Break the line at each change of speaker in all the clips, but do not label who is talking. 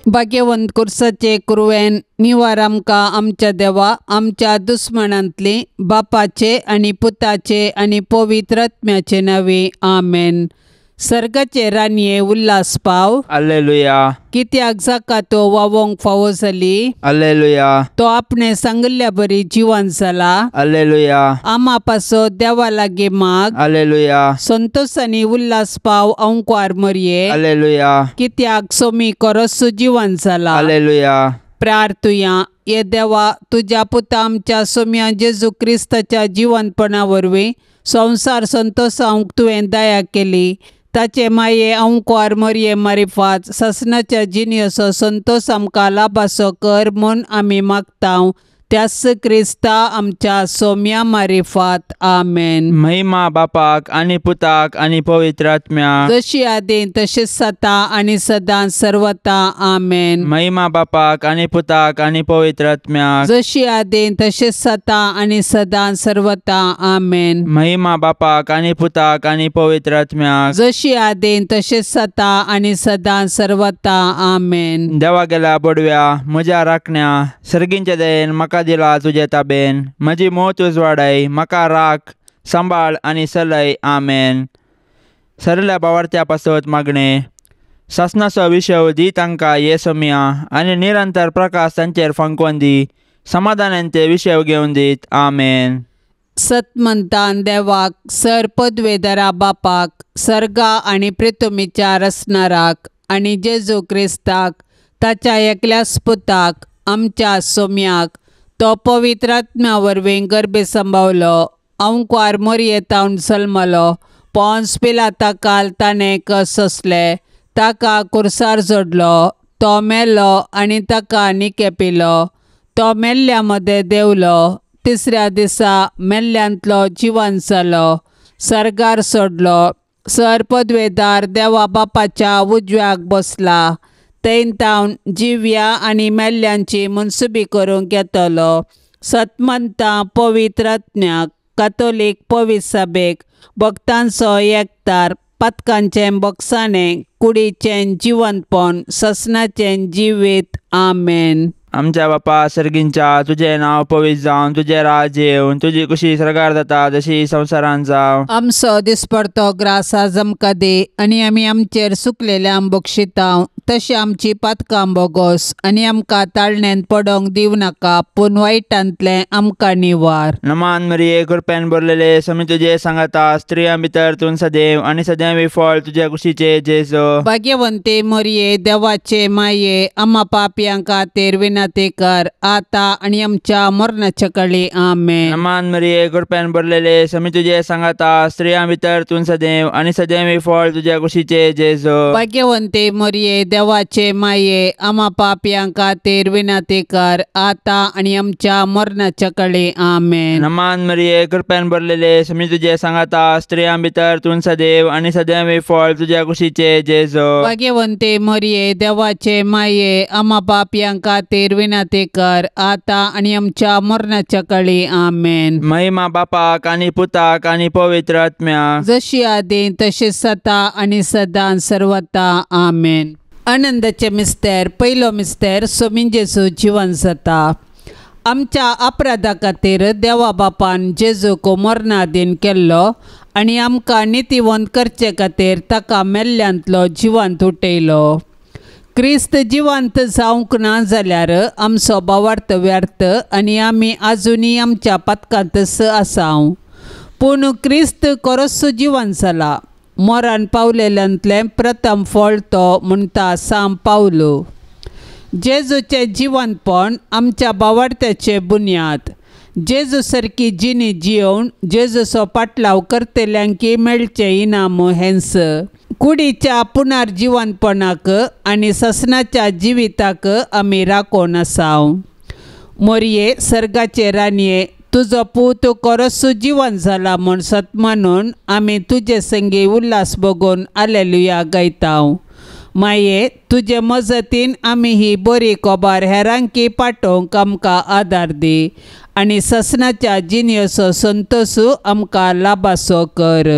भाग्यवंत कुर्साचे कुरवेन निवार आमकां आमच्या देवा आमच्या दुस्मणांतली बापाचे आनी पुताचे आनी पवित्र आत्म्याचे नांवे आमेन. सर्गाचे राणये उल्हास पाव.
अल्लेलुया.
कित्याक जाका तो वावोंक फावो जाली.
अल्लेलुया.
तो आपणे सांगिल्ल्या बरी जिवन जाला.
अल्लेलुया.
आमा पासो देवा लागीं माग.
अल्लेलुया.
संतोष आनी उल्हास पाव अंकुर मरये.
अल्लेलुया.
कित्याक सोमी कोरस जिवन जाला.
अल्लेलुया.
प्रार्थुया. ये देवा तुज्या पुता आमच्या सोम्या जेजू क्रिस्ताच्या जिवनपणा वरवीं संवसार संतोषावंक तुवें दया केली. ताचे माये अंकुर मरये मारिफात सासणाच्या जिणेचो संतोष आमकां लाभासो कर म्हूण आमी मागता त्याच क्रिस्ता आमच्या सोम्या मारिफात. आमेन.
महिमा बापाक आनी पुताक आनी पवित्र आत्म्याक,
जशी आदीं तशीच सता आनी सदां सर्वता. आमेन.
महिमा बापाक आनी पुताक आनी पवित्र आत्म्याक,
जशी आदीं तशीच सता आनी सदां सर्वता. आमेन.
महिमा बापाक आनी पुताक आनी पवित्र आत्म्याक,
जशी आदीं तशीच सता आनी सदां सर्वता. आमेन.
देवा गेल्या बडव्या म्हज्या राखण्या सर्गींच्या दयेन म्हाका दिला तुजे ताबेन म्हजी मोत उजवाडाय म्हाका राख सांबाळ आनी सलय. आमेन. सरल्या बावार्थ्या पासत मागणे सासनाचो विशय दी तांकां ये सोम्या आनी निरंतर प्रकाश तांचेर फांकोवन दी समाधानान ते विशय घेवन दीत. आमेन.
सतमंतान देवाक सर पदवेदरा बापाक सर्गा आनी प्रितुमीच्या रसनाराक आनी जेजू क्रिस्ताक ताच्या एकल्याच पुताक आमच्या सोम्याक तो पवित्र आत्म्या वरवीं गर्भे सांबावलो अंकुर मोरये तावन जल्मलो पोन्स पिलाता काल ताणें कस सोंसले ताका कुर्सार जोडलो तो मेलो आनी ताका निकेपिलो तो मेल्ल्या मदें देंवलो तिसऱ्या दिसा मेल्ल्यांतलो जिवन जालो सर्गार सोडलो सर पदवेदार देवा बापाच्या उजव्याक बसला थंय तावन जिव्या आनी मेल्ल्यांची मनसुबी करूंक येतलो. सतमंतां पवित्र आत्म्याक कातोलीक पवित्र सभेक भक्तांचो एकतार पातकांचें बक्षाणें कुडीचें जिवनपण ससनाचें जिवीत. आमेन.
आमच्या बापा सर्गींच्या तुजें नांव पवित्र जावन तुजें राज येवन तुजी कुशी सर्गार जाता जशी संवसारान जावं.
आमचो दिसपडतो ग्रास आज आमकां दी आनी आमी आमचेर सुकलेल्यांक बक्षितांव तशें आमची पातकां बोगोस आनी आमकां ताळण्यान पडोंक दिवं नाका पूण वायटांतलें आमकां निवार.
नमान मरिये कृपेन भरलेले समी तुजे सांगाता स्त्रियां भितर तूं सदैव आनी सदैव फळ तुज्या कुशीचे जेजू.
भाग्यवंती मरिये देवाचे माये आमा पापयां खातीर विनंती कर आता आनी आमच्या मरणाच्या कळी. आमेन.
नमान मरिये कृपेन भरलेले समी तुजे सांगाता स्त्रियां भितर तूं सदैव आनी सदैव फळ तुज्या कुशीचे जेजू.
भाग्यवंती मरिये देवाचे माये आमा पापयां खातीर विनंती कर आता आनी आमच्या मरणाच्या कळी. आमेन.
नमान मरिये कृपेन भरलेले समी तुजे सांगाता स्त्रियां भितर तूं सदैव आनी सदैव फळ तुज्या कुशीचे जेजू.
भाग्यवंती मरिये देवाचे माये आमा पापयां खातीर विनंती कर आता आनी आमच्या मरणाच्या कळी. आमेन.
महिमा बापाक आनी पुताक आनी पवित्र आत्म्याक,
जशी आदीं तशी सता आनी सदां सर्वता. आमेन. आनंदाचे मिस्तेर पयलो मिस्तेर सोमीन जेजू जिवन जाता. आमच्या अपराधा खातीर देवा बापान जेजूक मरणादीन केल्लो आनी आमकां नितीवंत करचे खातीर ताका मेल्ल्यांतलो जिवंत उठयलो. क्रिस्त जिवंत जावंक ना जाल्यार आमचो भावार्थ व्यर्थ आनी आमी आजुनूय आमच्या पातकांतच आसाव. पूण क्रिस्त खरोच जिवन जाला मरण पावलेल्यांतलें प्रथम फळ तो म्हणटा साम पावलो. जेजूचें जिवनपण आमच्या भावार्थ्याचें बुन्याद. जेजू सारकी जिणी जियोवन जेजूचो पाटलाव करतल्यांकी मेळचें इनाम हेंच. कुडीच्या पुनर्जिवनपणाक आनी ससनाच्या जिविताक आमी राखून आसाव. मोरये सर्गाचे राणये तुजो पूत खरोच जिवन जाला म्हूण सत मानून आमी तुजे संगी उल्हास बगून आलेलुया गायताव. माये तुजे मजतीन आमी ही बरी खबर हेरांकी पाठोवंक आमकां आदार दी आनी ससनाच्या जिणेचो संतोशू आमकां लाभासो कर.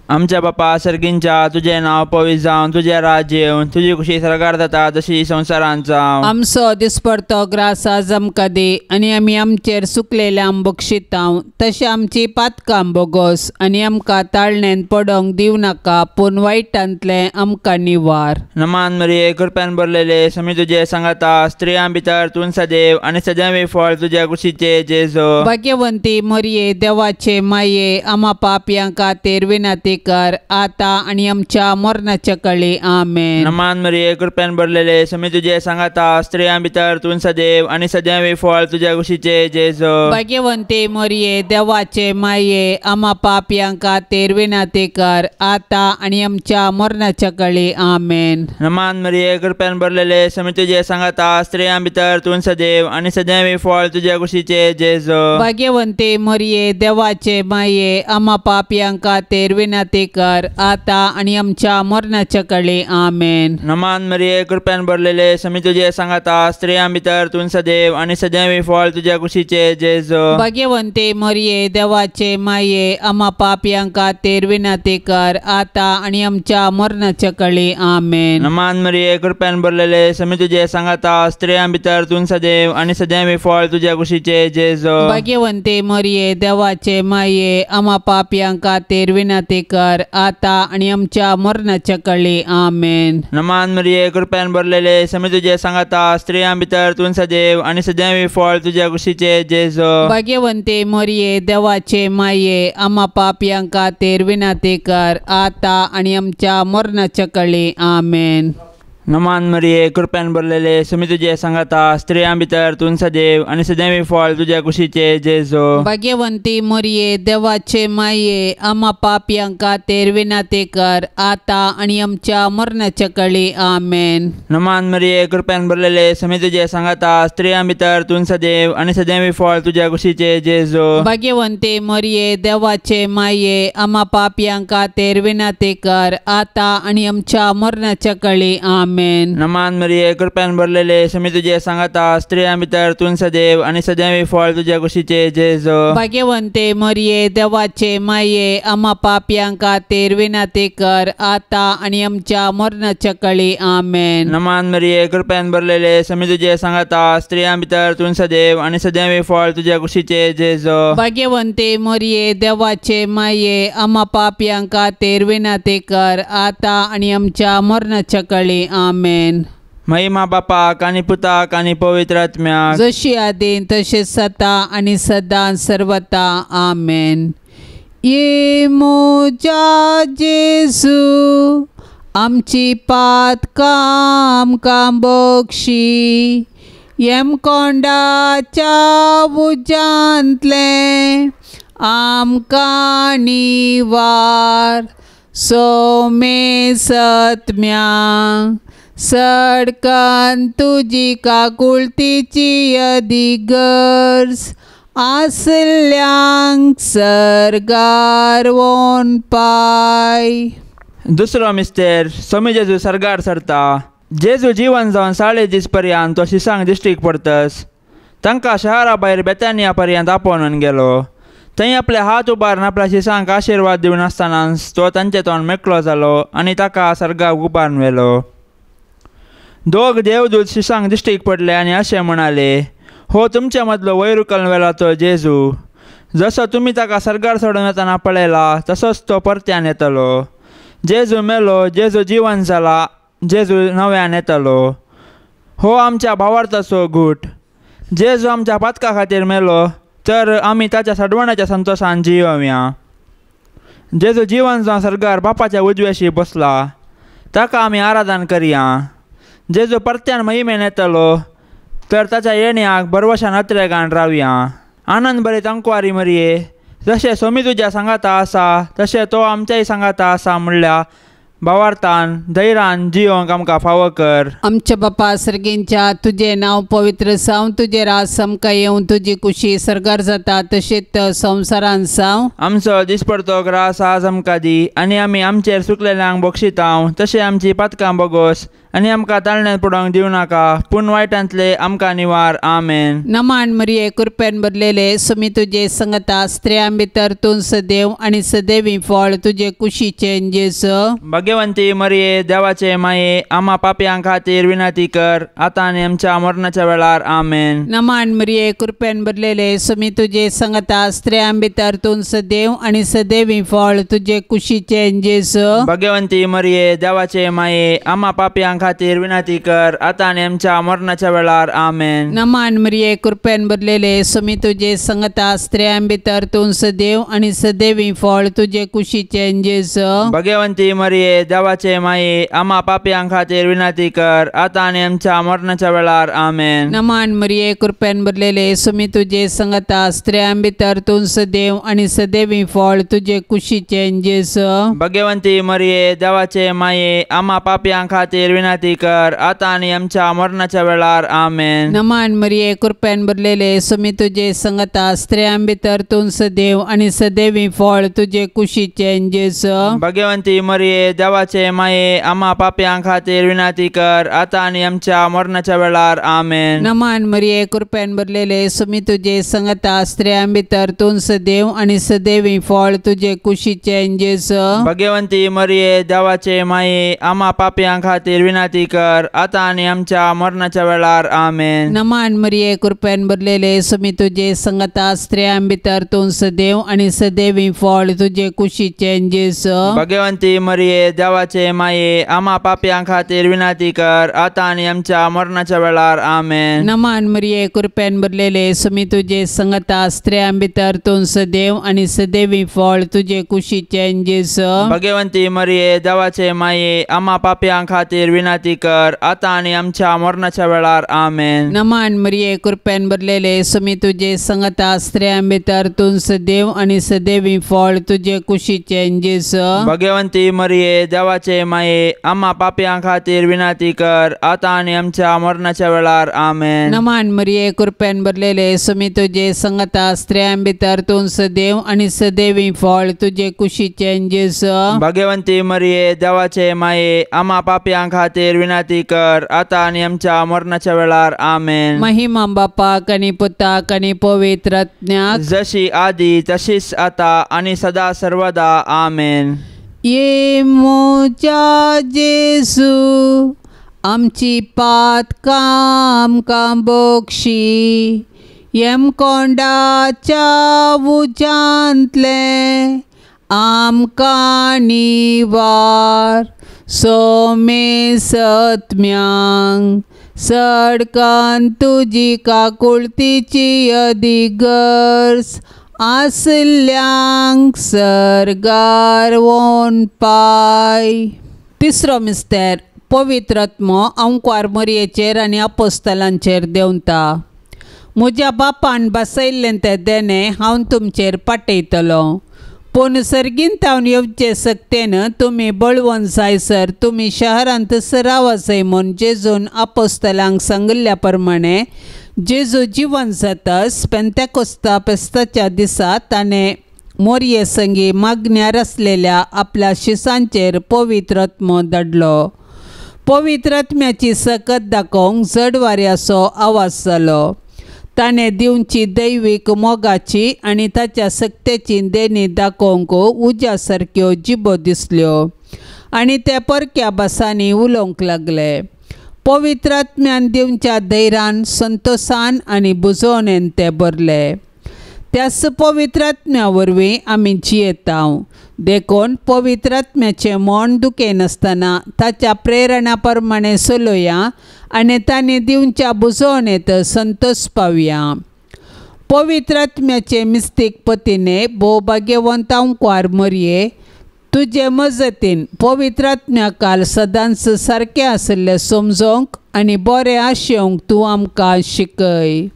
आमच्या बापा सर्गींच्या तुजें नांव पवित्र जावन तुजें राज्य येवन तुजी खुशी सरकार जाता तशी संवसारांत जावं।
आमचो दिसपडतो ग्रास आज आमकां दी आनी आमी आमचेर सुकलेल्यांक बक्षितांव तशें आमची पातकां बोगोस आनी आमकां ताळणेन पडोंक दिवं नाका पूण वायटांतलें आमकां निवार।
नमान मरिये कृपेन भरलेले समी तुजे सांगाता स्त्रियां भितर तूं सदैव आनी सदैव फळ तुज्या कुशीचे जेजू।
भाग्यवंती मरिये देवाचे माये आमा पापयां खातीर विनंती कर आता आनी आमच्या मरणाच्या कळी आमेन।
नमान मरिये कृपेन भरलेले समी तुजे सांगाता स्त्रियां भितर तूं सदैव आनी सदैव फळ तुज्या कुशीचे जेजू।
भाग्यवंती मरिये देवाचे माये आमा पापयां खातीर विनंती कर आता आनी आमच्या मरणाच्या कळी आमेन।
नमान मरिये कृपेन भरलेले समी तुजे सांगाता स्त्रियां भितर तूं सदैव आनी सदैव फळ तुज्या कुशीचे जेजू।
भाग्यवंती मरिये देवाचे माये आमा पापयां खातीर विनंती कर आता आनी आमच्या मरणाच्या कळी आमेन।
नमान मरिये कृपेन भरलेले समी तुजे सांगाता स्त्रियां भितर तूं सदैव आनी सदैव फळ तुज्या कुशीचे जेजू।
भाग्यवंती मरिये देवाचे माये आमा पापयां खातीर विनंती कर आता आनी आमच्या मरणाच्या कळी आमेन।
नमान मरिये कृपेन भरलेले समी तुजे सांगाता स्त्रियां भितर तूं सदैव आनी सदैव फळ तुज्या कुशीचे जेजू।
भाग्यवंती मरिये देवाचे माये आमा पापयां खातीर विनंती कर आता आनी आमच्या मरणाच्या कळी आमेन।
नमान मरिये कृपेन भरलेले समी तुजे सांगाता स्त्रियां भितर तूं सदैव आनी सदैव फळ तुज्या कुशीचे जेजू।
भाग्यवंती मरिये देवाचे माये आमा पापयां खातीर विनंती कर आता आनी आमच्या मरणाच्या कळी आमेन।
नमान मरिये कृपेन भरलेले समी तुजे सांगाता स्त्रियां भितर तूं सदैव आनी सदैव फळ तुज्या कुशीचे जेजू।
भाग्यवंती मरिये देवाचे माये आमा पापयां खातीर विनंती कर आता आनी आमच्या मरणाच्या कळी आमेन।
नमान मरिये कृपेन भरलेले समी तुजे सांगाता स्त्रियां भितर तूं सदैव आनी सदैव फळ तुज्या कुशीचे जेजू।
भाग्यवंती मरिये देवाचे माये आमा पापयां खातीर विनंती कर आता आनी आमच्या मरणाच्या कळी आमेन।
नमान मरिये कृपेन भरलेले समी तुजे सांगाता स्त्रियां भितर तूं सदैव आनी सदैव फळ तुज्या कुशीचे जेजू।
भाग्यवंती मरिये देवाचे माये आमा पापयां खातीर विनंती कर आता आनी आमच्या मरणाच्या कळी आमेन।
नमान मरिये कृपेन भरलेले समी तुजे सांगाता स्त्रियां भितर तूं सदैव आनी सदैव फळ तुज्या कुशीचे जेजू।
भाग्यवंती मरिये देवाचे माये आमा पापयां खातीर विनंती कर आता आनी आमच्या मरणाच्या कळी आमेन।
महिमा बापाक आनी पुताक आनी पवित्र आत्म्याक,
जशी आदीन तशें सदा आनी सदां सर्वता आमेन। ये म्हज्या जेजू आमची पातकां आमकां बक्षी यमकोंडाच्या उज्यांतलें आमकां निवार सोमे सत्म्या सडकन तुजी काकुळतीची अधिगर्ज आसल्यांक सर्गार वोन पाय।
दुसरो मिस्तेर स्वामी जेजू सर्गार सरता। जेजू जिवन जावन 40 दीस पर्यंत तो शिसांक दिश्टीक पडतस तांकां शहरा भायर बेतानिया पर्यंत आपोवन गेलो। थंय आपले हात उबारून आपल्या शिसांक आशिर्वाद दिवन आसतनाच तो तांचे तोंड मेकळो जालो आनी ताका सर्गाक उबारून व्हेलो। दोग देवदूत शिसांक दिश्टीक पडले आनी अशें म्हणाले, हो तुमचे मदलो वयर उखलून व्हेला तो जेजू, जसो तुमी ताका सर्गार सोडून वतना पळयला तसोच तो परत्यान येतलो। जेजू मेलो, जेजू जिवन जाला, जेजू नव्यान येतलो। हो आमच्या भावार्थाचो गूट। जेजू आमच्या पातका खातीर मेलो तर आमी ताच्या सडवणाच्या संतोशान जियोवया। जेजू जिवन जावन सर्गार बापाच्या उजव्याशी बसला, ताका आमी आराधन करया। जेजू परत्यान महिमेन येतलो तर ताच्या येण्याक बरवशान अत्रेगान रावया। आनंद बरे तंकवारी मरिये, जशें सोमी तुज्या सांगाता आसा तशें तो आमच्याय सांगाता आसा म्हणल्यार भावार्थान धैर्यान जियोंक आमकां फावो कर।
आमच्या बापा सर्गींच्या तुजें नांव पवित्र जावं, तुजें राज आमकां येवं, तुजी कुशी सर्गार जाता तशेंच संवसारान जावं।
आमचो दिसपडतो ग्रास आज आमकां दी आनी आमी आमचेर सुकलेल्यांक बक्षितांव तशें आमची पातकां बोगोस आनी आमकां ताळण्यांत पडोवंक दिवं नाका, पूण वायटांतले आमकां निवार. आमेन.
नमान मरिये, कृपेन भरलेले, सुमी तुजे संगता, स्त्रियां भितर तूं सदैव आनी सदैवी फळ तुजे कुशीचें जेजू.
भाग्यवंती मरिये, देवाचे माये, आमा पापयां खातीर विनंती कर, आतां आनी आमच्या मरणाच्या वेळार. आमेन.
नमान मरिये, कृपेन भरलेले, सुमी तुजे संगता, स्त्रियां भितर तूं सदैव आनी सदैवी फळ तुजे कुशीचें जेजू.
भाग्यवंती मरिये, देवाचे माये, आमा पापयां खातीर विनंती कर, आतां आनी आमच्या मरणाच्या वेळार. आमेन.
नमान मरिये, कृपेन भरलेले, सुमी तुजे संगता, स्त्रियां भितर तूं सदैव आनी सदैवी फळ तुजे कुशीचें जेजू.
भाग्यवंती मरिये, देवाचे माये, आमा पापयां खातीर विनंती कर, आतां आनी आमच्या मरणाच्या वेळार. आमेन.
नमान मरिये, कृपेन भरलेले, सुमी तुजे संगता, स्त्रियां भितर तूं सदैव आनी सदैवी फळ तुजे कुशीचें जेजू.
भाग्यवंती मरिये, देवाचे माये, आमा पापयां खातीर विनंती कर, आतां आनी आमच्या मरणाच्या वेळार. आमेन.
नमान मरिये, कृपेन भरलेले, सुमी तुजे संगता, स्त्रियां भितर तूं सदैव आनी सदैवी फळ तुजे कुशीचें जेजू.
भाग्यवंती मरिये, देवाचे माये, आमा पापयां खातीर विनंती कर, आतां आनी आमच्या मरणाच्या वेळार. आमेन.
नमान मरिये, कृपेन भरलेले, सुमी तुजे संगता, स्त्रियां भितर तूं सदैव आनी सदैवी फळ तुजे कुशीचें जेजू.
भाग्यवंती मरिये, देवाचे माये, आमा पापयां खातीर विनंती कर, आतां आनी आमच्या मरणाच्या वेळार. आमेन.
नमान मरिये, कृपेन भरलेले, सुमी तुजे संगता, स्त्रियां भितर तूं सदैव आनी सदैवी फळ तुजे कुशीचें जेजू.
भाग्यवंती मरिये, देवाचे माये, आमा पापयां खातीर विनंती कर, आतां आनी आमच्या मरणाच्या वेळार. आमेन.
नमान मरिये, कृपेन भरलेले, सुमी तुजे संगता, स्त्रियां भितर तूं सदैव आनी सदैवी फळ तुजे कुशीचें जेजू.
भाग्यवंती मरिये, देवाचे माये, आमा पापयां खातीर विनंती कर, आतां आनी आमच्या मरणाच्या वेळार. आमेन.
नमान मरिये, कृपेन भरलेले, सुमी तुजे संगता, स्त्रियां भितर तूं सदैव आनी सदैवी फळ तुजे कुशीचें जेजू.
भाग्यवंती मरिये, देवाचे माये, आमा पापयां खातीर विनंती कर, आतां आनी आमच्या मरणाच्या वेळार. आमेन.
नमान मरिये, कृपेन भरलेले, सुमी तुजे संगता, स्त्रियां भितर तूं सदैव आनी सदैवी फळ तुजे कुशीचें जेजू.
भाग्यवंती मरिये, देवाचे माये, आमा पापयां खातीर विनंती कर, आतां आनी आमच्या मरणाच्या वेळार. आमेन.
महिमा बापाक आनी पुताक आनी पवित्र आत्म्याक,
जशी आदी तशीच आता आनी सदा सर्वदा. आमेन.
ये म्हज्या जेजू, आमची पातकां आमकां बक्षी, यमकोंडाच्या उज्यांतलें आमकां निवार, सोमे सत्म्यांक सडकान तुजी काकुळतीची अदिगर्ज आसल्यांक सर्गार वोन पाय. तिसरो मिस्तेर, पवित्र आत्मो अंकवार मरयेचेर आनी अपोस्तलांचेर देंवता. म्हज्या बापान बसयल्लें तें देणें हांव तुमचेर पाठयतलो, पूण सर्गीन तावन येवचे सक्तेन तुमी बळवंत जायसर तुमी शहरांत रावाजय म्हूण जेजून अपोस्तलांक सांगिल्ल्या प्रमाणे जेजू जिवन जातस पेंतेकोस्ता फेस्ताच्या दिसा ताणें मोरये संगी मागण्यार आसलेल्या आपल्या शिसांचेर पवित्र आत्मो धाडलो. पवित्र आत्म्याची सकत दाखोवंक जड वाऱ्याचो आवाज जालो. ताणें दिवची दैवीक मोगाची आनी ताच्या सक्तेची देणी दाखोवंक उज्या सारक्यो जिबो दिसल्यो आनी ते परक्या भासांनी उलोवंक लागले. पवित्र आत्म्यान दिवच्या धैर्यान, संतोसान आनी बुजोवणेन ते भरले. त्याच पवित्र आत्म्या वरवीं आमी जियेता. देखून पवित्र आत्म्याचें मन दुखयनासतना ताच्या प्रेरणा प्रमाणे चलोया आनी तांणी दिवच्या बुजोवणेंत संतोष पावया. पवित्र आत्म्याचे मिस्तीक पतीने भोव भाग्यवंत अंकवार मरये, तुजे मजतीन पवित्र आत्म्या काल सदांच सारकें आशिल्लें समजोवंक आनी बरें आशेवंक तूं आमकां शिकय.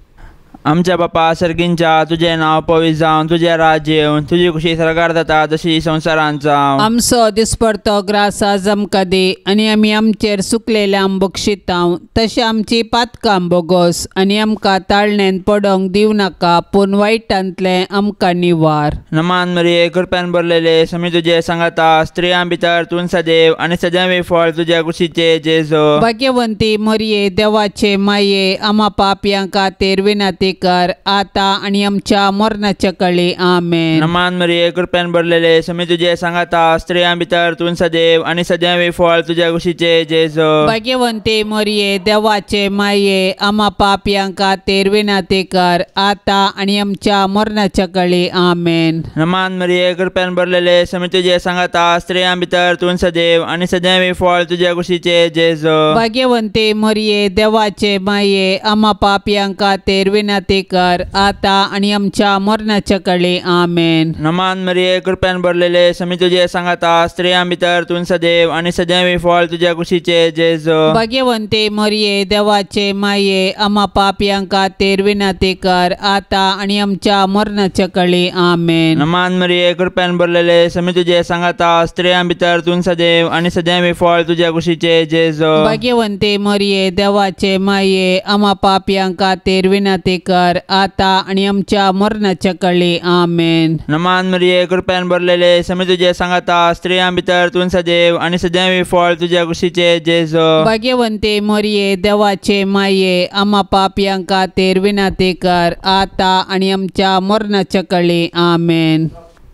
आमच्या बापा सर्गींच्या तुजें नांव पवित्र जावन तुजें राज्य येवन तुजी खुशी सरकार जाता तशी संवसारांत जावं।
आमचो दिसपडतो ग्रास आज आमकां दी आनी आमी आमचेर सुकलेल्यांक बक्षितांव तशें आमची पातकां बोगोस आनी आमकां ताळणेन पडोंक दिवं नाका पूण वायटांतलें आमकां निवार।
नमान मरिये कृपेन भरलेले समी तुजे सांगाता स्त्रियां भितर तूं सदैव आनी सदैव फळ तुज्या कुशीचे जेजू।
भाग्यवंती मरिये देवाचे माये आमा पापयां खातीर विनंती कर आता आनी आमच्या मरणाच्या कळी आमेन।
नमान मरिये कृपेन भरलेले समी तुजे सांगाता स्त्रियां भितर तूं सदैव आनी सदैव फळ तुज्या कुशीचे जेजू।
भाग्यवंती मरिये देवाचे माये आमा पापयां खातीर विनंती कर आता आनी आमच्या मरणाच्या कळी आमेन।
नमान मरिये कृपेन भरलेले समी तुजे सांगाता स्त्रियां भितर तूं सदैव आनी सदैव फळ तुज्या कुशीचे जेजू।
भाग्यवंती मरिये देवाचे माये आमा पापयां खातीर विनंती कर आता आनी आमच्या मरणाच्या कळी आमेन।
नमान मरिये कृपेन भरलेले समी तुजे सांगाता स्त्रियां भितर तूं सदैव आनी सदैव फळ तुज्या कुशीचे जेजू।
भाग्यवंती मरिये देवाचे माये आमा पापयां खातीर विनंती कर आता आनी आमच्या मरणाच्या कळी आमेन।
नमान मरिये कृपेन भरलेले समी तुजे सांगाता स्त्रियां भितर तूं सदैव आनी सदैव फळ तुज्या कुशीचे जेजू।
भाग्यवंती मरिये देवाचे माये आमा पापयां खातीर विनंती कर आता आनी आमच्या मरणाच्या कळी आमेन।
नमान मरिये कृपेन भरलेले समी तुजे सांगाता स्त्रियां भितर तूं सदैव आनी सदैव फळ तुज्या कुशीचे जेजू।
भाग्यवंती मरिये देवाचे माये आमा पापयां खातीर विनंती कर आता आनी आमच्या मरणाच्या कळी आमेन।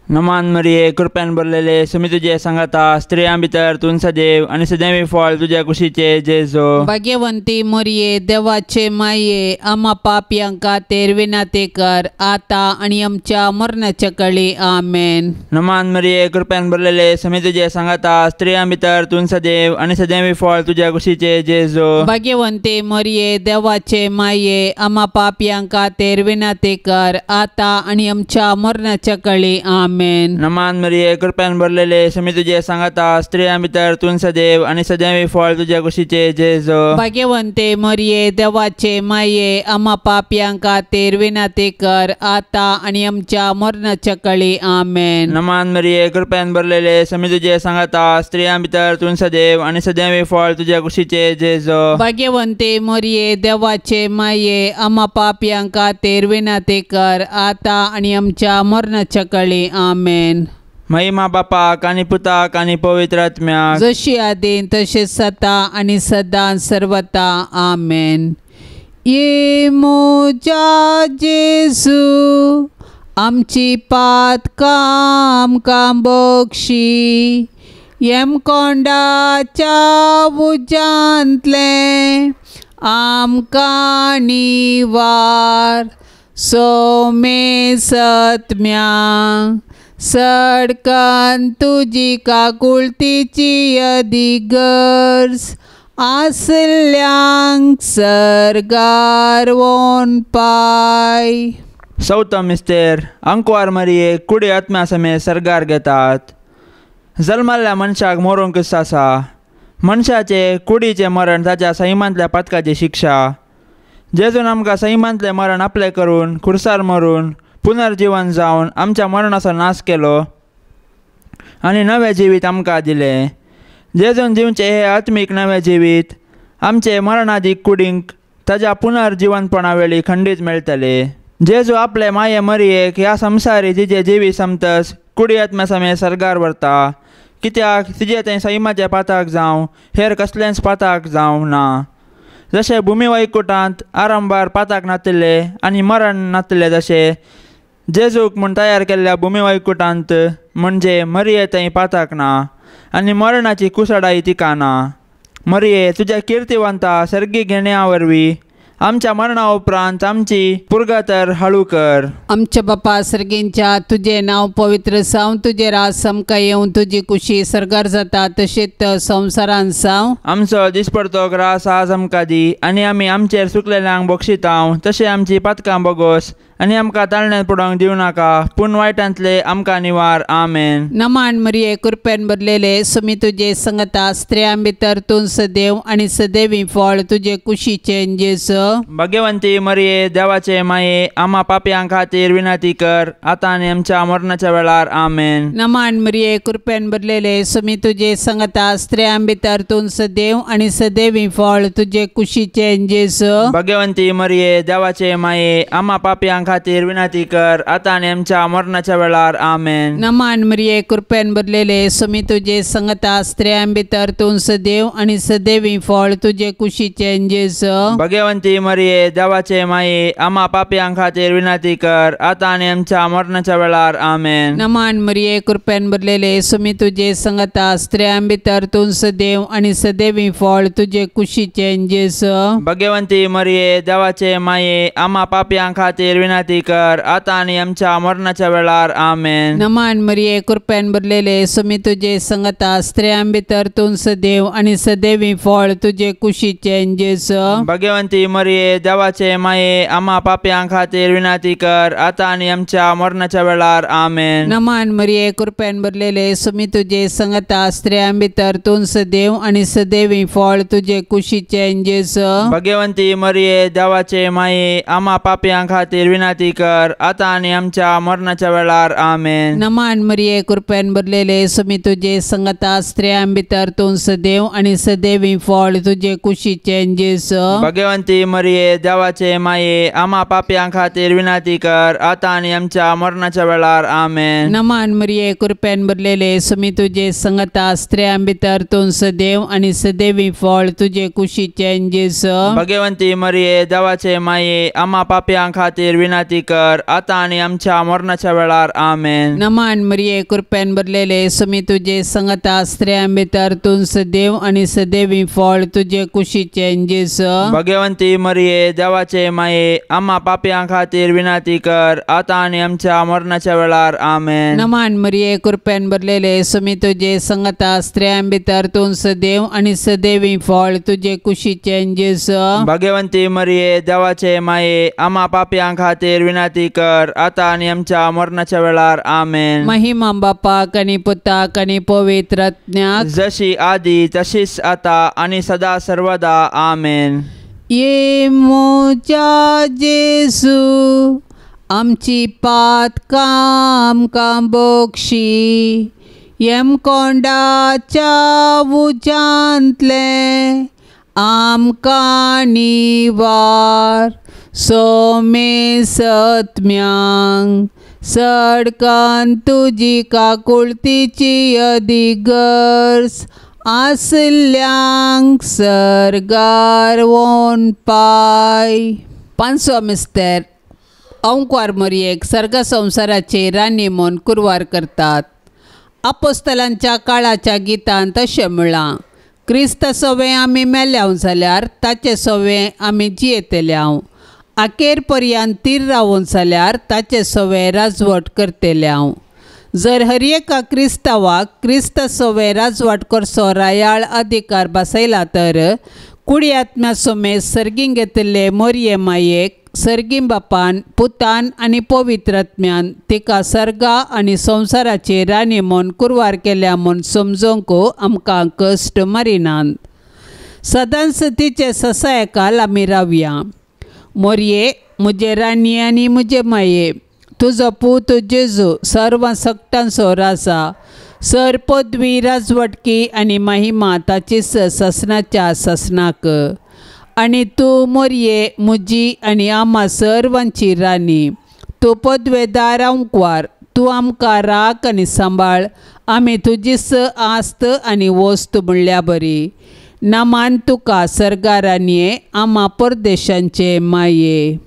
नमान मरिये कृपेन भरलेले समी तुजे सांगाता स्त्रियां भितर तूं सदैव आनी सदैव फळ तुज्या कुशीचे जेजू।
भाग्यवंती मरिये देवाचे माये आमा पापयां खातीर विनंती कर आता आनी आमच्या मरणाच्या कळी आमेन।
नमान मरिये कृपेन भरलेले समी तुजे सांगाता स्त्रियां भितर तूं सदैव आनी सदैव फळ तुज्या कुशीचे जेजू।
भाग्यवंती मरिये देवाचे माये आमा पापयां खातीर विनंती कर आता आनी आमच्या मरणाच्या कळी आमेन।
नमान मरिये कृपेन भरलेले समी तुजे सांगाता स्त्रियां भितर तूं सदैव आनी सदैव फळ तुज्या कुशीचे जेजू।
भाग्यवंती मरिये देवाचे माये आमा पापयां खातीर विनंती कर आता आनी आमच्या मरणाच्या कळी आमेन।
नमान मरिये कृपेन भरलेले समी तुजे सांगाता स्त्रियां भितर तूं सदैव आनी सदैव फळ तुज्या कुशीचे जेजू।
भाग्यवंती मरिये देवाचे माये आमा पापयां खातीर विनंती कर आता आनी आमच्या मरणाच्या कळी आमेन।
महिमा बापाक आनी पुताक आनी पवित्र आत्म्याक,
जशी आदीन तशें सता आनी सदां सर्वता आमेन। ये म्हज्या जेजू आमची पातकां आमकां बक्षी यमकोंडाच्या उज्यांतलें आमकां निवार सोमे सत्म्या सडकन तुजी काकुळतीची अधिगर्ज आसल्यांक सर्गार वोन पाय।
चवथो मिस्तेर अंकवार मरिये कुडी आत्म्या समेत सर्गार घेतात। जल्मल्ल्या मनशाक मरूंक आसा। मनशाचे कुडीचें मरण ताच्या सैमांतल्या पातकाची शिक्षा। जेजून आमकां सैमांतलें मरण आपलें करून खुर्सार मरून पुनर्जीवन जावन आमच्या मरणाचो नाश केलो आनी नवें जिवीत आमकां दिलें। जेजून दिवचें हें आत्मीक नवें जिवीत आमचे मरणादीक कुडींक ताज्या पुनर्जिवनपणा वेळी खंडीत मेळटलें। जेजू आपले माये मरियेक ह्या संवसारी तिजें जिवीत समतस कुडी आत्म्या समेत सर्गार व्हरता, कित्याक तिजें तें सैमाचें पाताक जावं हेर कसलेंच पाताक जावं ना। जशें भुमी वैकुटांत आरंभार पाताक नातिल्लें आनी मरण नातिल्लें तशें जेजूक म्हूण तयार केल्ल्या भुमी वैकुटांत म्हणजे मरिये थंय पाताक ना आनी मरणाची कुसडाय तिका ना। मरिये तुज्या किर्तिवंता सर्गी घेण्या वरवीं आमच्या मरणा उपरांत आमची पुर्गातर हळू कर।
आमच्या बापा सर्गींच्या तुजें नांव पवित्र जावं, तुजें राज आमकां येवं, तुजी कुशी सर्गार जाता तशीच संवसारांत जावं।
आमचो दिसपडतो ग्रास आज आमकां दी आनी आमी आमचेर चुकलेल्यांक बक्षितांव तशें आमची पातकां बोगोस आनी आमकां ताळण्यात पडोवंक दिवं नाका, पूण वायटांतले आमकां निवार. आमेन.
नमान मरिये, कृपेन भरलेले, सुमी तुजे संगता, स्त्रियां भितर तूं सदैव आनी सदैवी फळ तुजे कुशीचें जेजू.
भाग्यवंती मरिये, देवाचे माये, आमा पापयां खातीर विनंती कर, आतां आनी आमच्या मरणाच्या वेळार. आमेन.
नमान मरिये, कृपेन भरलेले, सुमी तुजे संगता, स्त्रियां भितर तूं सदैव आनी सदैवी फळ तुजे कुशीचें जेजू.
भाग्यवंती मरिये, देवाचे माये, आमा पापयां खातीर विनंती कर, आतां आनी आमच्या मरणाच्या वेळार. आमेन.
नमान मरिये, कृपेन भरलेले, सुमी तुजे संगता, स्त्रियां भितर तूं सदैव आनी सदैवी फळ तुजे कुशीचें जेजू.
भाग्यवंती मरिये, देवाचे माये, आमा पापयां खातीर विनंती कर, आतां आनी आमच्या मरणाच्या वेळार. आमेन.
नमान मरिये, कृपेन भरलेले, सुमी तुजे संगता, स्त्रियां भितर तूं सदैव आनी सदैवी फळ तुजे कुशीचें जेजू.
भाग्यवंती मरिये, देवाचे माये, आमा पापयां खातीर विनंती कर, आतां आनी आमच्या मरणाच्या वेळार. आमेन.
नमान मरिये, कृपेन भरलेले, सुमी तुजे संगता, स्त्रियां भितर तूं सदैव आनी सदैवी फळ तुजे कुशीचें जेजू.
भाग्यवंती मरिये, देवाचे माये, आमा पापयां खातीर विनंती कर, आतां आनी आमच्या मरणाच्या वेळार. आमेन.
नमान मरिये, कृपेन भरलेले, सुमी तुजे संगता, स्त्रियां भितर तूं सदैव आनी सदैवी फळ तुजे कुशीचें जेजू.
भाग्यवंती मरिये, देवाचे माये, आमा पापयां खातीर विनंती कर, आतां आनी आमच्या मरणाच्या वेळार. आमेन.
नमान मरिये, कृपेन भरलेले, सुमी तुजे संगता, स्त्रियां भितर तूं सदैव आनी सदैवी फळ तुजे कुशीचें जेजू.
भाग्यवंती मरिये, देवाचे माये, आमा पापयां खातीर विनंती कर, आतां आनी आमच्या मरणाच्या वेळार. आमेन.
नमान मरिये, कृपेन भरलेले, सुमी तुजे संगता, स्त्रियां भितर तूं सदैव आनी सदैवी फळ तुजे कुशीचें जेजू.
भाग्यवंती मरिये, देवाचे माये, आमा पापयां खातीर विनंती कर, आतां आनी आमच्या मरणाच्या वेळार. आमेन.
नमान मरिये, कृपेन भरलेले, सुमी तुजे संगता, स्त्रियां भितर तूं सदैव आनी सदैवी फळ तुजे कुशीचें जेजू.
भाग्यवंती मरिये, देवाचे माये, आमा पापयां खातीर विनंती कर, आतां आनी आमच्या मरणाच्या वेळार. आमेन.
नमान मरिये, कृपेन भरलेले, सुमी तुजे संगता, स्त्रियां भितर तूं सदैव आनी सदैवी फळ तुजे कुशीचें जेजू.
भाग्यवंती मरिये, देवाचे माये, आमा पापयां खातीर विनंती कर, आतां आनी आमच्या मरणाच्या वेळार. आमेन.
महिमा बापाक आनी पुताक आनी पवित्र आत्म्याक,
जशी आदी तशीच आता आनी सदा सर्वदा. आमेन.
ये म्हज्या जेजू, आमची पातकां आमकां बक्षी, यमकोंडाच्या उज्यांतलें आमकां निवार, सोमे सत्म्यांक सडकान तुजी काकुळतीची अदिगर्ज आसल्यांक सर्गार वोन पाय. पांचवो मिस्तेर अंकवार मरयेक सर्ग संवसाराचे राणी म्हूण कुरवार करतात. आपोस्तलांच्या काळाच्या गितान तशें म्हळां, क्रिस्त सवें आमी मेल्याव जाल्यार ताचे सवें आमी जियेतल्याव, आखेर पर्यंत तीर रावून जाल्यार ताचे सवें राजवट करतल्याव. जर हर एका क्रिस्तांवाक क्रिस्त सवें राजवट करचो रायाळ अधिकार बसयला तर कुडी आत्म्या समेत सर्गीं घेतिल्ले मोरये मायेक सर्गीं बापान पुतान आनी पवित्र आत्म्यान तिका सर्गा आनी संवसाराची राणी म्हूण कुरवार केल्या म्हूण समजूंक आमकां कश्ट मारिनात. सदांच तिचे ससायकाल आमी रावया. मोरये म्हजे राणी आनी म्हजे माये, तुजो पूत जेजू सर्व सक्टांचो राजा, सर पदवी राजवटकी आनी महिमा ताचीच ससनाच्या ससनाक. आनी तूं मोरये म्हजी आनी आमा सर्वांची राणी, तूं पदवेदार अंकवार, तूं आमकां राख आनी सांबाळ, आमी तुजीच आस्त आनी वस्त म्हणल्या बरी. नमान तुका सर्गा राणये, आमा परदेशांचे माये.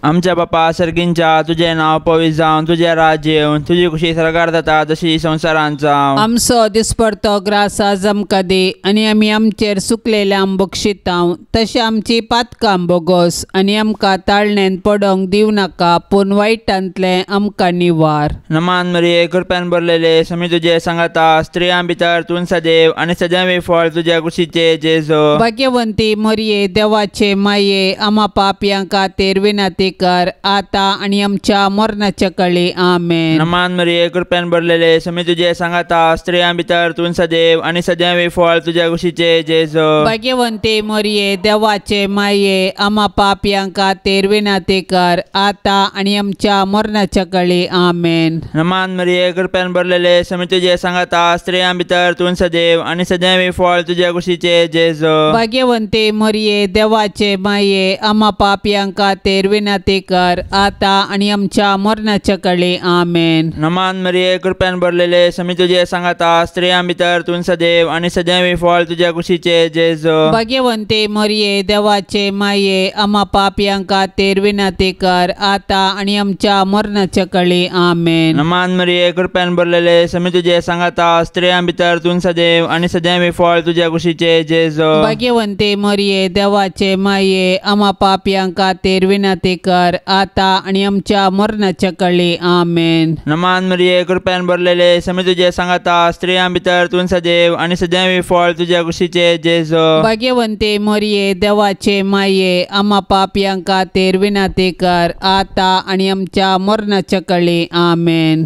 आमच्या बापा सर्गींच्या, तुजें नांव पवित्र जावं, तुजें राज्य येवं, तुजी खुशी सर्गार जाता तशी संवसारांत जावं.
आमचो दिसपडतो ग्रास आज आमकां दी, आनी आमी आमचेर सुकलेल्यांक बक्षितांव तशें आमची पातकां बोगोस, आनी आमकां ताळणेन पडोंक दिवं नाका, पूण वायटांतलें आमकां निवार.
नमान मरिये, कृपेन भरलेले, समी तुजे सांगाता, स्त्रियां भितर तूं सदैव आनी सदैव फळ तुज्या कुशीचे जेजू.
भाग्यवंती मरिये, देवाचे माये, आमा पापयां खातीर विनंती कर आता आनी आमच्या मरणाच्या कळी आमेन।
नमान मरिये कृपेन भरलेले स्वामी तुझे सांगाता स्त्रियां भितर तूं सदैव आनी सदैव फळ तुज्या कुशीचे जेजू।
भाग्यवंती मरिये देवाचे माये आमा पापयां खातीर विनंती कर आता आनी आमच्या मरणाच्या कळी आमेन।
नमान मरिये कृपेन भरलेले स्वामी तुझे सांगाता स्त्रियां भितर तूं सदैव आनी सदैव फळ तुज्या कुशीचे जेजू।
भाग्यवंती मरिये देवाचे माये आमा पापयां खातीर विनंती कर आता आनी आमच्या मरणाच्या कळी आमेन।
नमान मरिये कृपेन भरलेले स्वामी तुझे सांगाता स्त्रियां भितर तूं सदैव आनी सदैव फळ तुज्या कुशीचे जेजू।
भाग्यवंती मरिये देवाचे माये आमा पापयां खातीर विनंती कर आता आनी आमच्या मरणाच्या कळी आमेन।
नमान मरिये कृपेन भरलेले स्वामी तुझे सांगाता स्त्रियां भितर तूं सदैव आनी सदैव फळ तुज्या कुशीचे जेजू।
भाग्यवंती मरिये देवाचे माये आमा पापयां खातीर विनंती कर आता आनी आमच्या मरणाच्या कळी आमेन।
नमान मरिये कृपेन भरलेले स्वामी तुझे सांगाता स्त्रियां भितर तूं सदैव आनी सदैव फळ तुज्या कुशीचे जेजू।
भाग्यवंती मरिये देवाचे माये आमा पापयां खातीर विनंती कर आता आनी आमच्या मरणाच्या कळी आमेन।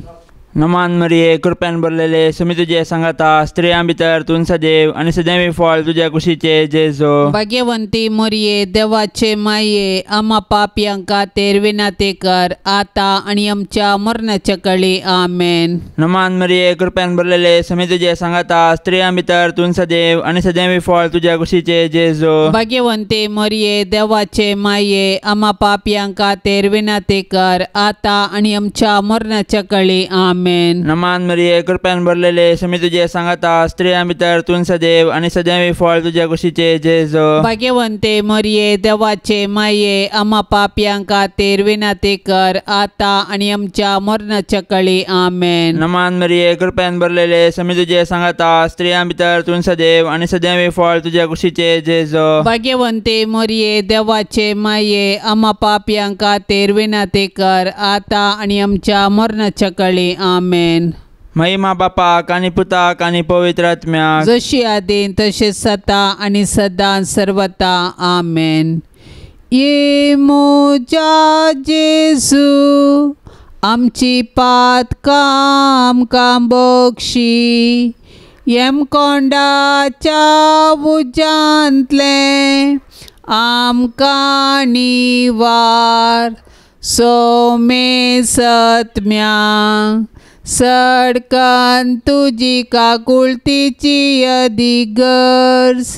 नमान मरिये कृपेन भरलेले स्वामी तुझे सांगाता स्त्रियां भितर तूं सदैव आनी सदैव फळ तुज्या कुशीचे जेजू।
भाग्यवंती मरिये देवाचे माये आमा पापयां खातीर विनंती कर आता आनी आमच्या मरणाच्या कळी आमेन।
नमान मरिये कृपेन भरलेले स्वामी तुझे सांगाता स्त्रियां भितर तूं सदैव आनी सदैव फळ तुज्या कुशीचे जेजू।
भाग्यवंती मरिये देवाचे माये आमा पापयां खातीर विनंती कर आता आनी आमच्या मरणाच्या कळी आमेन।
नमान मरिये कृपेन भरलेले स्वामी तुझे सांगाता स्त्रियां भितर तूं सदैव आनी सदैव फळ तुज्या कुशीचे जेजू।
भाग्यवंती मरिये देवाचे माये आमा पापयां खातीर विनंती कर आता आनी आमच्या मरणाच्या कळी आमेन।
नमान मरिये कृपेन भरलेले स्वामी तुझे सांगाता स्त्रियां भितर तूं सदैव आनी सदैव फळ तुज्या कुशीचे जेजू।
भाग्यवंती मरिये देवाचे माये आमा पापयां खातीर विनंती कर आता आनी आमच्या मरणाच्या कळी आमेन।
महिमा बापाक आनी पुताक आनी पवित्र आत्म्याक,
जशी आदीन तशें सता आनी सदां सर्वता आमेन। ये म्हज्या जेजू आमची पातकां आमकां बक्षी, येमकोंडाच्या उज्यांतलें आमकां निवार, सोमे सत्म्या सडकन तुजी काकुळतीची अदिगर्ज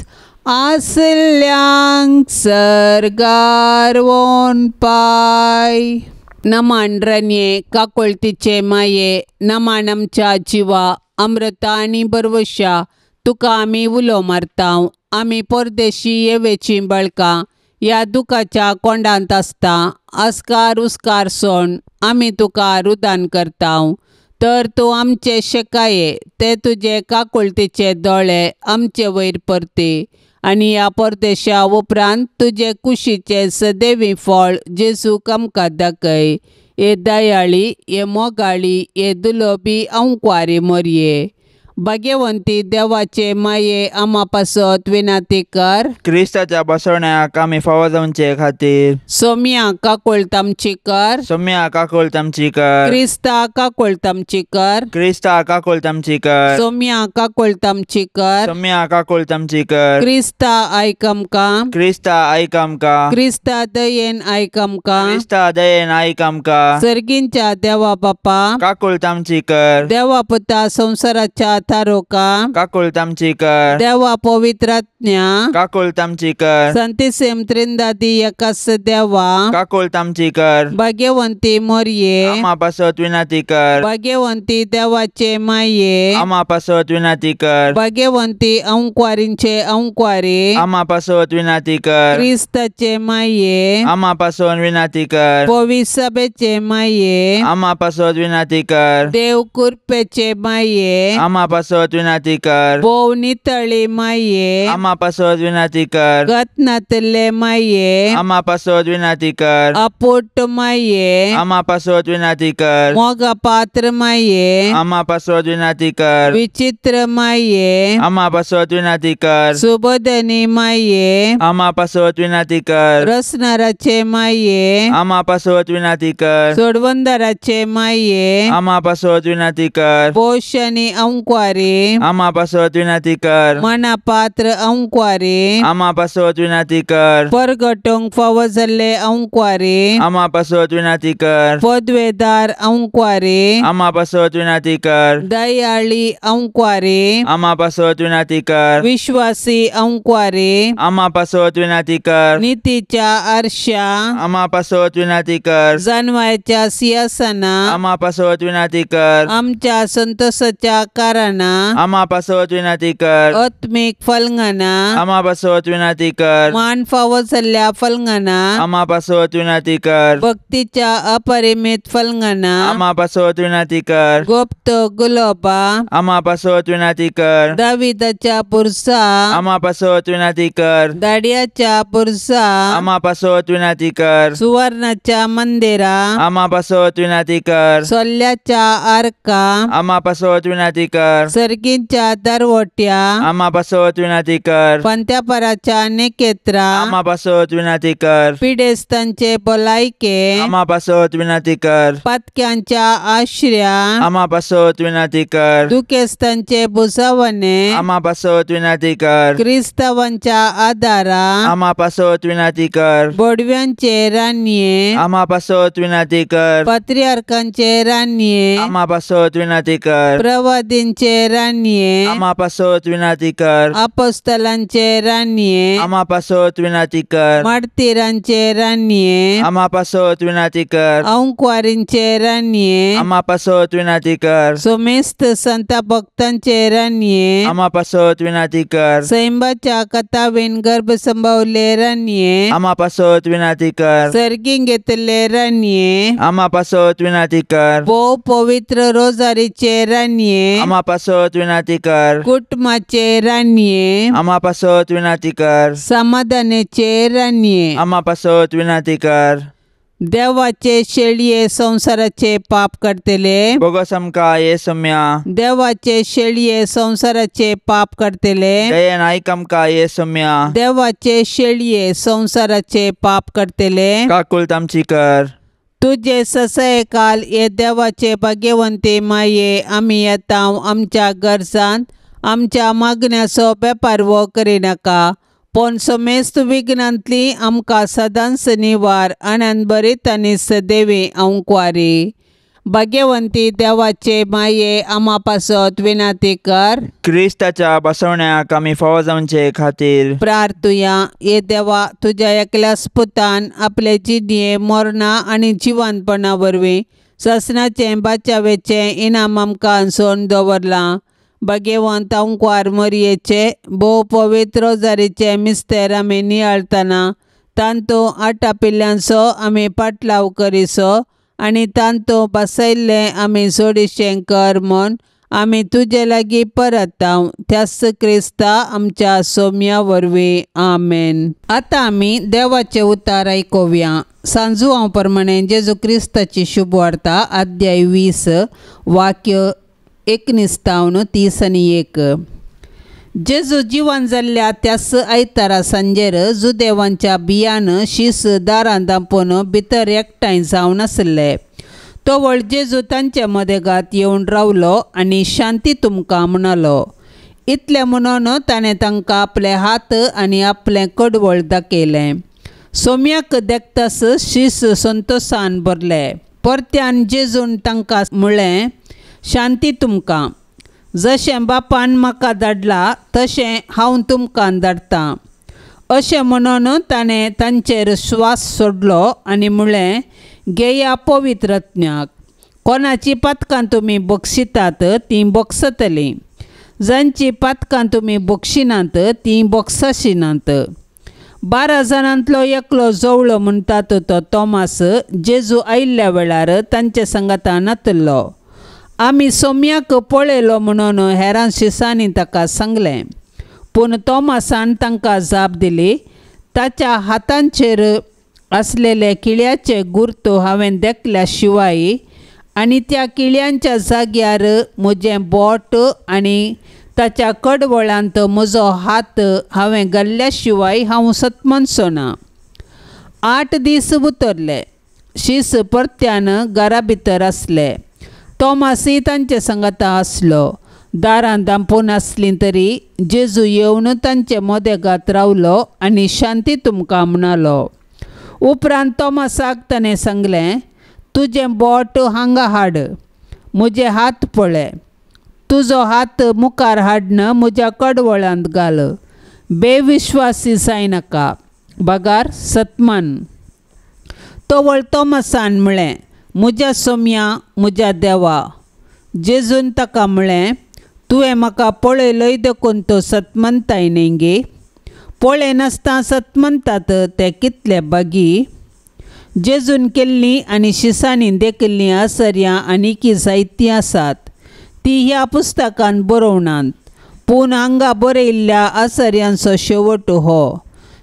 आसल्यांक सर्गार वोन पाय। नमान रनये काकुळतीचे माये, नमान आमच्या जिवा अमृता आनी बरवशा, तुका आमी उलो मारता। आमी परदेशी येवेची बळकां ह्या दुखाच्या कोंडांत आसता, आस्कार उस्कार सोण आमी तुका रुदान करता। तर तूं आमचे शेकाये ते तुजे काकुळतीचे दोळे आमचे वयर परती आनी ह्या परदेशा उपरांत तुजे कुशीचे सदैवी फळ जेजूक आमकां दाखय। हे दयाळी, हे मोगाळी, हे दुलोबी अंकुवारी मोरये, भाग्यवंती देवाचे माये आमा पासत विनंती कर।
क्रिस्ताच्या बसवण्याक आमी फावो जावचे खातीर
सोम्या काकुळत आमची कर।
सोम्या काकुळत आमची कर।
क्रिस्ता काकुळत आमची कर।
क्रिस्ता काकुळत आमची कर।
सोम्या काकुळत आमची कर।
सोम्या काकुळत आमची कर।
क्रिस्ता आयक आमकां।
क्रिस्ता आयक आमकां।
क्रिस्ता दयेन आयक आमकां।
क्रिस्ता दयेन आयक आमकां।
सर्गींच्या देवा बापा
काकुळत आमची कर।
देवा पुता संवसाराच्या थारोका
काकुळत आमची कर।
देवा पवित्रात्म्या
काकुळत आमची कर।
संतिसेम त्रिंदादी एकास देवा
काकुळत आमची कर।
भाग्यवंती मोरये
आमा पासत विनंती कर।
भाग्यवंती देवाचे माये
आमा पासत विनंती कर।
भाग्यवंती अंकुवारींचे अंकुवारी
आमा पासत विनंती कर।
क्रिस्ताचे माये
आमा पासून विनंती कर।
पविसभेचे माये
आमा पासत विनंती कर।
देव कृपेचे माये आमा
पासत विनाती कर।
भोव नितळी माये
आमा पासत विनाती कर।
गत नातले माये
आमा पासत विनाती कर।
अपोट माये
आमा पासत विनाती कर।
मोगा पात्र माये
आमा पासत विनाती कर।
विचित्र माये
आमा पासत विनाती कर।
सुबोधनी माये
आमा पासत विनाती कर।
रसनाराचे माये
आमा पासत विनाती कर।
सोडवंदाराचे माये
आमा पासत विनाती कर।
पोषणी अंक्वारी
आमा पासत विनाती कर।
मना पात्र अंक्वारी
आमा पासत विनाती कर।
परगटोंक फावो जाल्ले अंक्वारी
आमा पासत विनाती कर।
पदवेदार अंक्वारी
आमा पासत विनाती कर।
दयाळी अंक्वारी
आमा पासत विनाती कर।
विश्वासी अंक्वारी
आमा पासत विनाती कर।
नीतीच्या आरशा
आमा पासत विनाती कर।
जानवायच्या सिंहासना
आमा पासत विनाती कर।
आमच्या संतोषाच्या कारणा
आमा पासत विनाती कर।
आत्मिक फलंगना
आमा पासत विनाती कर।
मान फावो जाल्ल्या फलंगना
आमा पासत विनाती कर।
भक्तीच्या अपरिमित फलंगना
आमा पासत विनाती कर।
गुप्त गुलोबा
आमा पासत विनाती कर।
दाविदाच्या पुरसा
आमा पासत विनाती कर।
दाडियाच्या पुरसा
आमा पासत विनाती कर।
सुवर्णाच्या मंदिरा
आमा पासत विनाती कर।
सोल्ल्याच्या आरका
आमा पासत विनाती कर।
सर्गींच्या दरवट्या
आमा पासत विनाती कर।
पंत्यापराच्या निकेत्रा
आमा पासत विनाती कर।
पिडेस्तांचे भलायके
आमा पासत विनाती कर।
पातक्यांच्या आश्र्या
आमा पासत विनाती कर।
दुखेस्तांचे बुजावणे
आमा पासत विनाती कर।
क्रिस्तावांच्या आदारा
आमा पासत विनाती कर।
बोडव्यांचे रानये
आमा पासत विनाती कर।
पात्रियार्कांचे रानये
आमा पासत विनाती कर।
प्रवादींचे रानये
आमा पासत विनाती कर।
अपोस्तलांचे रानये
आमा पासत विनाती कर।
मार्तीरांचे रानये
आमा पासत विनाती कर।
अंक्वारींचे रानये
आमा पासत विनाती कर।
सोमेस्त संत भक्तांचे रानये
आमा पासत विनाती कर।
सैंबाच्या कथावेन गर्भ संभवले रानये
आमा पासत विनाती कर।
सर्गीं घेतले रानये
आमा पासत विनाती कर।
भोव पवित्र रोजारीचे रानये
आमा पासत विनाती कर।
कुटुंबाचे रानये
आमा पासत विनाती कर।
समाधानाचे रानये
आमा पासत विनाती कर।
देवाचे शेळये संवसाराचे पाप करतले
बोगस आमकां ये सम्या।
देवाचे शेळये संवसाराचे पाप करतले
दयेन आयक आमकां ये सम्या।
देवाचे शेळये संवसाराचे पाप करतले
काकुळट आमची कर।
तुजे ससयकाल हे देवाचे भाग्यवंती माये आमी येता आमच्या गरजांत आमच्या मागण्याचो बेपारवो करिनाका पूण समेस्त विघ्नांतली आमकां सदांच निवार आनंद भरीत आनी सदैवी अंकवारी। भाग्यवंती देवाचे माये आमा पासत विनंती कर।
क्रिस्ताच्या बसवण्याक आमी फावो जावचे खातीर
प्रार्थुया। हे देवा, तुज्या एकल्याच पुतान आपले जिणये मरणा आनी जिवंतपणा वरवीं सासणाचें बाचावेचें इनाम आमकां सोन दवरलां। भाग्यवंत अंकवार मोरयेचे भोव पवित्र रोजारीचे मिस्तेर आमी नियाळतना तांतू आटापिल्ल्यांचो आमी पाटलाव करिसो आनी तांतू बसयल्लें आमी जोडीशें कर म्हूण आमी तुजे लागीं परताव त्याच क्रिस्ता आमच्या सोम्या वरवीं आमेन। आतां आमी देवाचें उतार आयकुया। सांजुआंव प्रमाणे जेजू क्रिस्ताची शुभवार्ता अध्याय 20 वाक्य 19 30 आनी 1। जेजू जिवन जाल्ल्या त्याच आयतारा सांजेर जुदेवांच्या बियान शीस दारां दांपून भितर एकठांय जावन आसले। तवळ जेजू तांचे मदेगात येवन रावलो आनी शांती तुमकां म्हणालो। इतलें म्हणून ताणें तांकां आपले हात आनी आपलें कडवळ दाखयलें। सोम्याक देखताच शीस संतोशान भरले। परत्यान जेजून तांकां म्हळें, शांती तुमकां। जशें बापान म्हाका धाडला तशें हांव तुमकां धाडटां। अशें म्हणून ताणें तांचेर श्वास सोडलो आनी म्हळें, घेया पवित्र आत्म्याक। कोणाची पातकां तुमी बक्षितात तीं बक्षतलीं, जांची पातकां तुमी बक्षिनात तीं बक्षशिनात। 12 जाणांतलो एकलो जवळो म्हणटात तो तोमास जेजू आयिल्ल्या वेळार तांचे सांगाता नातलो। आमी सोम्याक पळयलो म्हणून हेरां शिसांनी ताका सांगलें. पूण तोमासान तांकां जाप दिली, ताच्या हातांचेर आसलेले किळ्याचे गुर्त हांवें देखल्या शिवाय आनी त्या किळ्यांच्या जाग्यार म्हजें बोट आनी ताच्या कडवळांत म्हजो हात हांवें घाल्ल्या शिवाय हांव सतमनचो ना. 8 दीस उतरले. शीस परत्यान घरा भितर आसले. तोमासय तांचे सांगाता आसलो. दारां धांपून आसलीं तरी जेजू येवन तांचे मदेगात रावलो आनी शांती तुमकां म्हणालो. उपरांत तोमासाक ताणें सांगलें, तुजें बोट हांगा हाड, म्हजे हात पळय, तुजो हात मुखार हाडन म्हज्या कडवळांत घाल, बेविश्वासी जायनाका, बगार सतमान. तवळ तोमासान म्हळें, म्हज्या सोम्या, म्हज्या देवा. जेजून ताका म्हळें, तुवें म्हाका पळयलय देखून तो सतमनताय न्ही गे? पळयनासतना सतमनतात ते कितले बागी. जेजून केल्लीं आनी शिसांनी देखिल्लीं आसर्यां आनीकी जायतीं आसात, ती ह्या पुस्तकांत बरोवनात. पूण हांगा बरयिल्ल्या आसर्यांचो शेवट हो,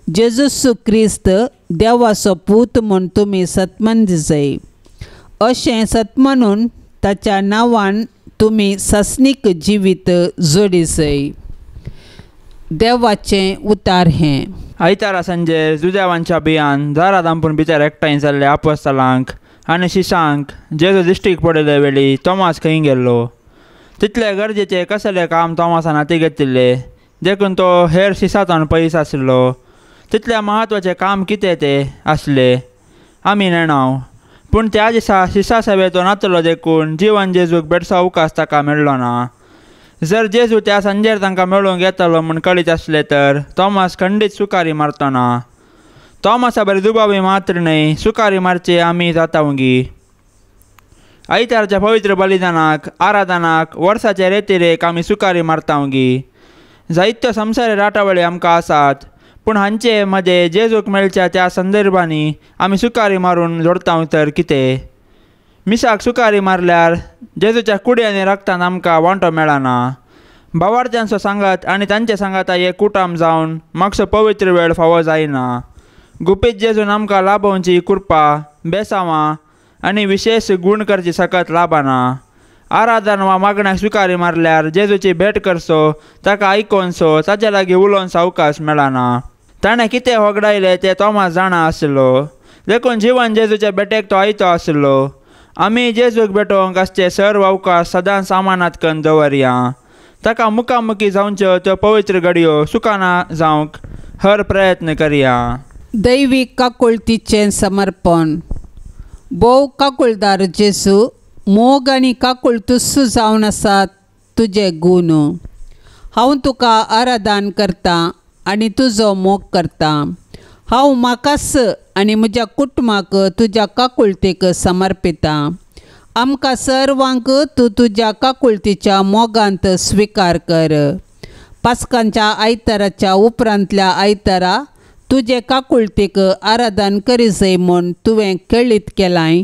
जेजू क्रिस्त देवाचो पूत म्हूण तुमी सतमन दिसय. अशें सतमनून ताच्या नांवान तुमी सासणीक जिवीत जोडीसय. देवाचें उतार हें.
आयतारा सांजे जुदेवांच्या भियान दारां धांपून भितर एकठांय जाल्ले आपोस्तलांक आनी शिशांक जेजू दिश्टीक पडिल्ले वेळी तोमास खंय गेल्लो. तितले गरजेचें कसलें काम तोमासान हाती घेतिल्लें देखून तो हेर शिसांतल्यान पयस आशिल्लो. तितलें म्हत्वाचें काम कितें तें आसलें आमी नेणाव. पूण त्या दिसा शिसा सेवेचो तो नातलो देखून जिवन जेजूक भेटचो अवकाश ताका मेळ्ळो ना. जर जेजू त्या सांजेर तांकां मेळूंक येतालो म्हूण कळीत आसलें तर तोमास खंडीत सुकारी मारतो ना. तोमासा बरी दुबावी मात्र न्हय, सुकारी मारचे आमी जातावंगी. आयतारच्या पवित्र बलिदानाक, आराधनाक, वर्साचे रेतिरेक आमी सुकारी मारतावंगी. जायत्यो संवसारी राटावळी आमकां आसात, पूण हांचे मदें जेजूक मेळच्या त्या संदर्भांनी आमी सुकारी मारून जोडताव तर कितें? मिसाक सुकारी मारल्यार जेजूच्या कुडी आनी रक्तान आमकां वांटो मेळना. भावार्थ्यांचो सांगात आनी तांचे सांगाता एक कुटाम जावन मागसो पवित्र वेळ फावो जायना. गुपीत जेजून आमकां लाभोवची कृपा, बेसांवां आनी विशेश गूण करची सकत लाभना. आराधन वा मागण्याक स्विकारी मारल्यार जेजूची भेट करचो, ताका आयकोनसो, ताचे लागीं उलोवचो अवकाश मेळना. ताणें कितें होगडायलें तें तोमास जाणा आशिल्लो, देखून जिवन जेजूच्या भेटेक तो आयतो आशिल्लो. आमी जेजूक भेटोवंक आसचे सर्व अवकाश सदांच सामानात कन्न दवरया. ताका मुखामुखी जावच्यो त्यो पवित्र घडयो सुकाना जावंक हर प्रयत्न करया.
दैवीक काकुळतीचें समर्पण. भोव काकुळदार जेजू, मोग आनी काकूळ तुस्सू जावन आसात तुजे गूण. हांव तुका आराधन करतां आनी तुजो मोग करतां. हांव म्हाकाच आनी म्हज्या कुटुंबाक तुज्या काकुळतीक समर्पितां. आमकां सर्वांक तूं तुज्या काकुळतीच्या मोगांत स्विकार कर. पास्कांच्या आयताराच्या उपरांतल्या आयतारा तुजे काकुळतीक आराधन करिजय म्हूण तुवें कळीत केलां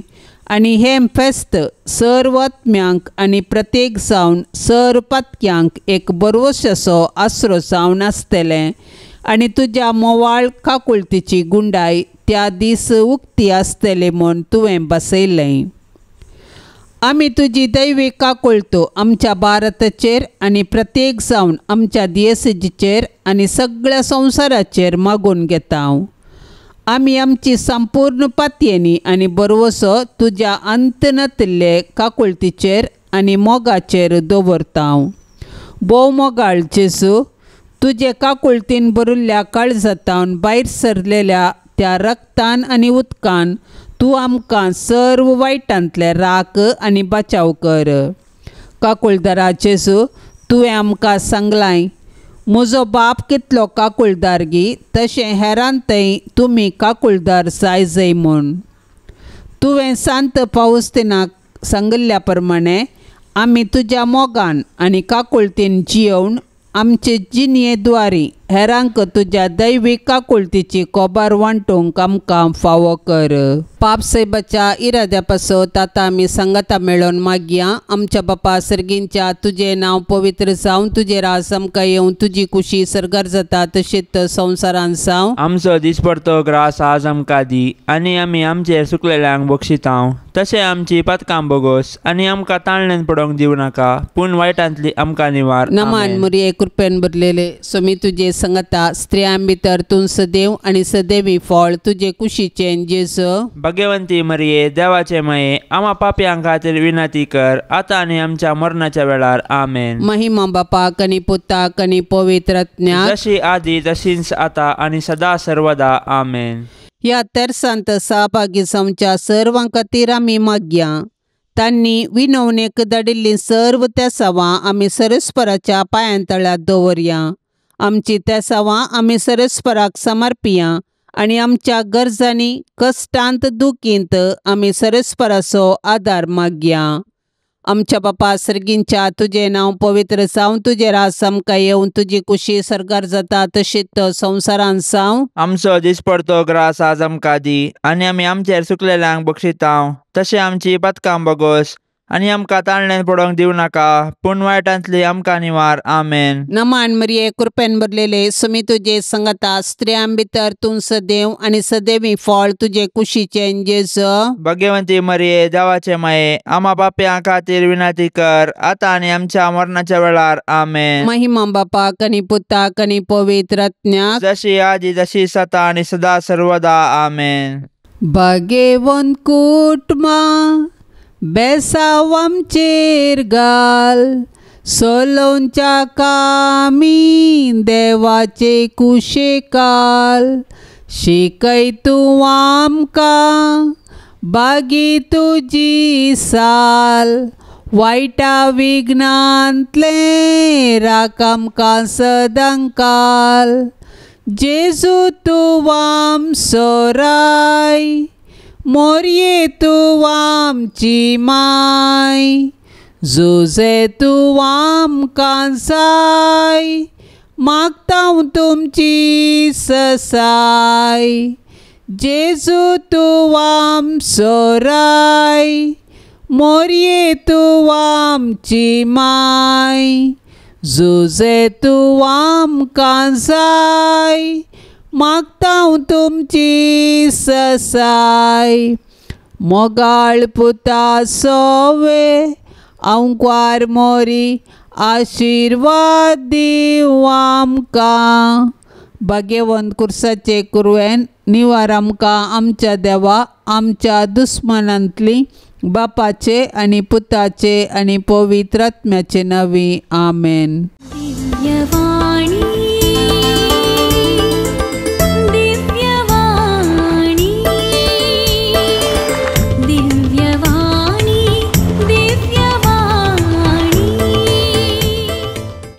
आनी हें फेस्त सर्व आत्म्यांक आनी प्रत्येक जावन सर्व पातक्यांक एक बरवशाचो आसरो जावन आसतलें आनी तुज्या मोवाळ काकुळतीची गुंडाय त्या दीस उक्ती आसतली म्हूण तुवें बसयलें. आमी तुजी दैवी काकुळतो आमच्या भारताचेर आनी प्रत्येक जावन आमच्या दियेसेजीचेर आनी सगळ्या संवसाराचेर मागून घेता. आमी आमची संपूर्ण पातयेनी आनी बरवसो तुज्या अंतनातिल्ले काकुळतीचेर आनी मोगाचेर दवरता. भोव मोगाळ जेजू, तुजे काकुळतीन भरिल्ल्या काळजांतावन भायर सरलेल्या त्या रक्तान आनी उदकान तूं आमकां सर्व वायटांतले राख आनी बचाव कर. काकुळदारा जेजू, तुवें आमकां सांगलाय, म्हजो बाप कितलो काकुळदार गी तशें हेरान थंय तुमी काकुळदार जाय जाय म्हूण. तुवें सांत पावस्तिनाक सांगिल्ल्या प्रमाणे आमी तुज्या मोगान आनी काकुळतीन जियोवन आमचे जिणये द्वारी हेरांक तुज्या दैवीक काकुळतीची कोबार वांटूंक आमकां फावो कर. पाप सायबाच्या इराद्या पासत आतां आमी सांगाता मेळोवन मागया. आमच्या बापा सर्गींच्या तुजें नांव पवित्र जावं, तुजें राज आमकां येवं, तुजी कुशी सर्गार जाता तशीच संवसारान जावं.
आमचो दिसपडतो ग्रास आज आमकां दी आनी आमी आमचेर सुकलेल्यांक बक्षितांव तशें आमची पातकां बोगोस आनी आमकां ताळण्यान पडोवंक दिवं नाका पूण वायटांतली आमकां निवार.
नमान मुरये कृपेन भरलेले स्वामी तुजे संगता, स्त्रियां भितर तूं सदैव आनी सदैवी फळ तुजे कुशीचें जेजू.
भाग्यवंती मरिये देवाचे माये आमा पापयां खातीर विनंती कर आतां आनी आमच्या मरणाच्या वेळार. आमेन.
महिमा बापाक आनी पुताक आनी पवित्र आत्म्याक,
जशी आदी तशीच आतां आनी सदा सर्वदा. आमेन.
ह्या तेरसांत सहभागी जावच्या सर्वां खातीर आमी मागया. तांणी विनवणेक धाडिल्लीं सर्व तेसावां आमी सरस्पराच्या पांयां तळार दवरया. आमची तेसावां आमी सरस्पराक समर्पिया आनी आमच्या गरजांनी कश्टांत दुखींत आमी सरस्पराचो आदार मागया. आमच्या बापा सर्गींच्या तुजें नांव पवित्र जावं, तुजें राज आमकां येवं, तुजी कुशी सर्गार जाता तशीच संवसारान जावं.
आमचो दिसपडतो ग्रास आज आमकां दी आनी आमी आमचेर सुकलेल्यांक बक्षितांव तशें आमची पातकां बोगोस आनी आमकां ताळण्यान पडोवंक दिवं नाका पूण वायटांतली आमकां निवार. आमेन.
नमान मरिये कृपेन भरलेले स्वामी तुजे संगता, स्त्रियां भितर तूं सदैव आनी सदैवी फळ तुजे कुशीचें जेजू.
भाग्यवंती मरिये देवाचे माये आमा पापयां खातीर विनंती कर आतां आनी आमच्या मरणाच्या वेळार. आमेन.
महिमा बापाक आनी पुताक आनी पवित्र आत्म्याक,
जशी आदी तशी सता आनी सदा सर्वदा. आमेन.
भाग्यवंत कुटुंबा बेसाव आमचेर घाल, सोलोवच्या कामी देवाचे कुशेकाल, शिकय तूं आमकां बागी तुजी साल, वायटा विघ्नांतलें राख आमकां सदांकाल. जेजू तूं आमचो राय, मोरये तूं आमची माय, जुजे तूं आमकां जाय, मागता तुमची ससाय. जेजू तूं आमचो राय, मोरये तूं आमची माय, जुजे तूं आमकां जाय, मागता तुमची ससाय. मोगाळ पुता सोवे आंकवार मोरी आशिर्वाद दिवं आमकां. भाग्यवंत कुर्साचे कुरवेन निवार आमकां आमच्या देवा आमच्या दुस्मनांतली बापाचे आनी पुताचे आनी पवित्र आत्म्याचे नांवी. आमेन.
दिव्यवाणी.